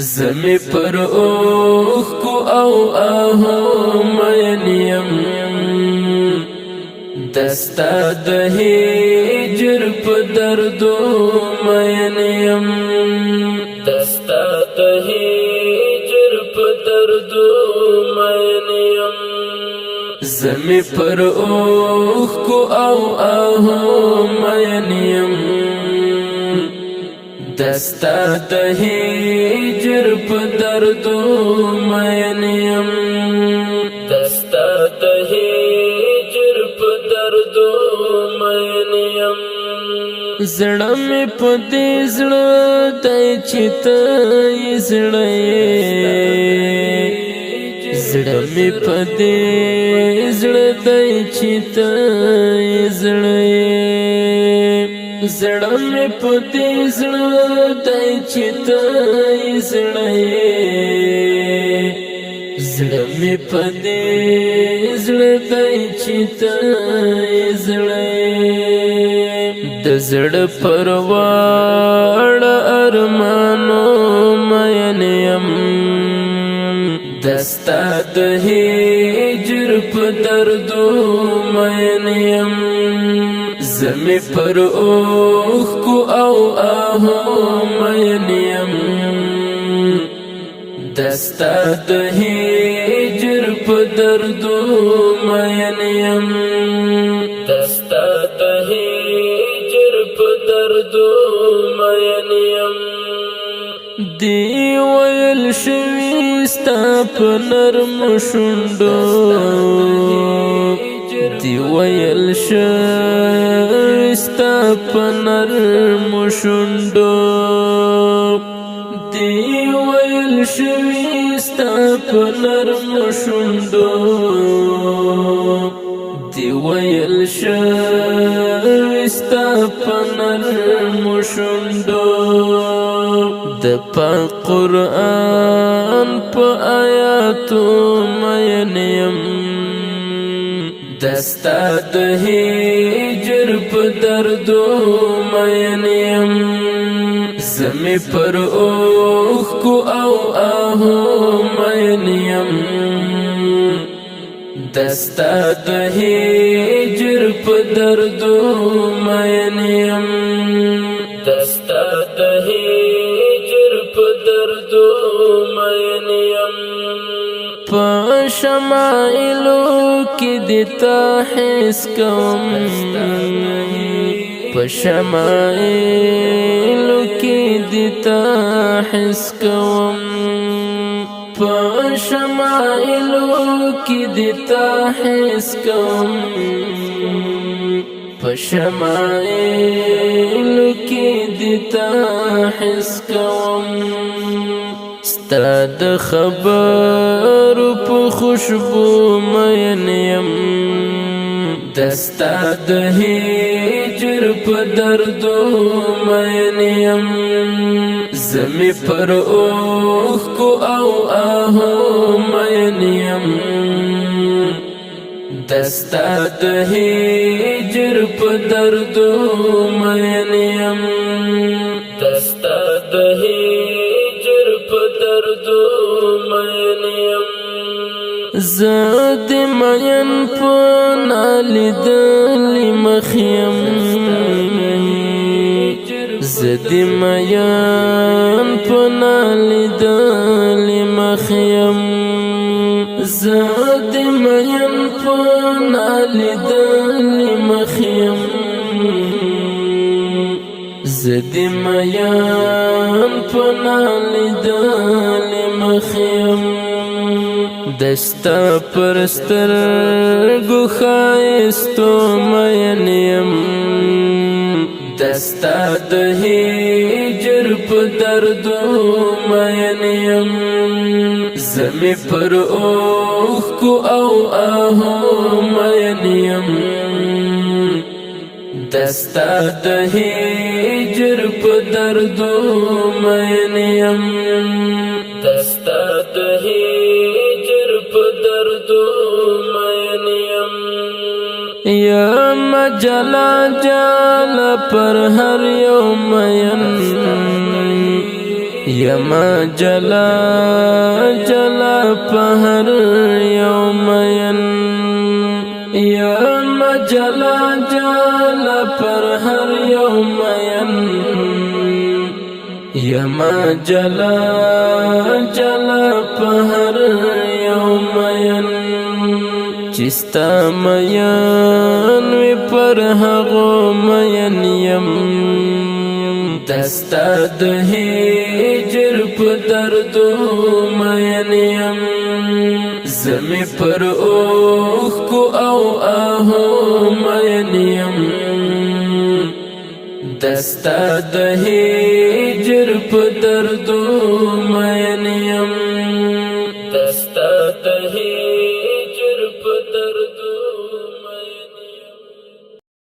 زمی پر اوښکو او آهو مین یم، دستا د هجر په دردو مین یم، دستا د هجر په دردو مین یم. زمی پر اوښکو او آهو مین یم، دستا د هجر په دردو مین یم، دستا د هجر په دردو مین یم. زړه مې په دې زړه دی چې ته یې زړه یې، زړه مې په دې زړه دی چې ته یې زړه یې، زړه مې په دې زړه دی چې ته یې زړه یې، زړه مې په دې زړه دی چې ته یې زړه یې. د زړه پرواړه ارمانو مین یم، دستا د هجر په دردو مین یم. زمی پر اوښکو او آهو مین یم، دستا د هجر په دردو مین یم، دستا د هجر په دردو مین یم. دی ویل شوي ستا په نرم شونډو، دی ویل شوي ستا په نرم شونډو، دی ویل شوي ستا په نرم شونډو، دی ویل شوي ستا په نرم شونډو. د پاک قرآن په آیاتو مین یم، دستا د هجر په دردو مین یم. زمی پر اوښکو او آهو مین یم، دستا د هجر په دردو مین یم، دستا د هجر په دردو مین یم. په شمائلو کې د تا حس کوم، په شمائلو کې د تا حس کوم، په شمائلو کې د تا حس کوم، په شمائلو کې د تا حس کوم. ستا د خبرو په خوشبو مین یم، دستا د هجر په دردو مین یم. زمی پر اوښکو او آهو مین یم، دستا د هجر په دردو مین یم، دستا د هجر په دردو مین یم. زه د مین په نالیدلی مخ یم، زه د مین په نالیدلی مخ یم، زه د مین په نالیدلی مخ یم، زه د مین په نالیدلی مخ یم. دستا پر سترګو ښایستو مین یم، دستا د هجر په دردو مین یم. زمی پر اوښکو او آهو مین یم، دستا د هجر په دردو مین یم، دستا د هجر په دردو مین یم. یم جلا جال پر هر یو مین، یما جلا جلا په هر یو مین، یما جلا جلا پر هر یو مین، یما جلا جلا په هر یو مین. چستا مین وی پر هغو مین یم، دستا د هجر په دردو مین یم. زمی پر اوخ او آهو مین یم، دستا د هجر په دردو مین یم.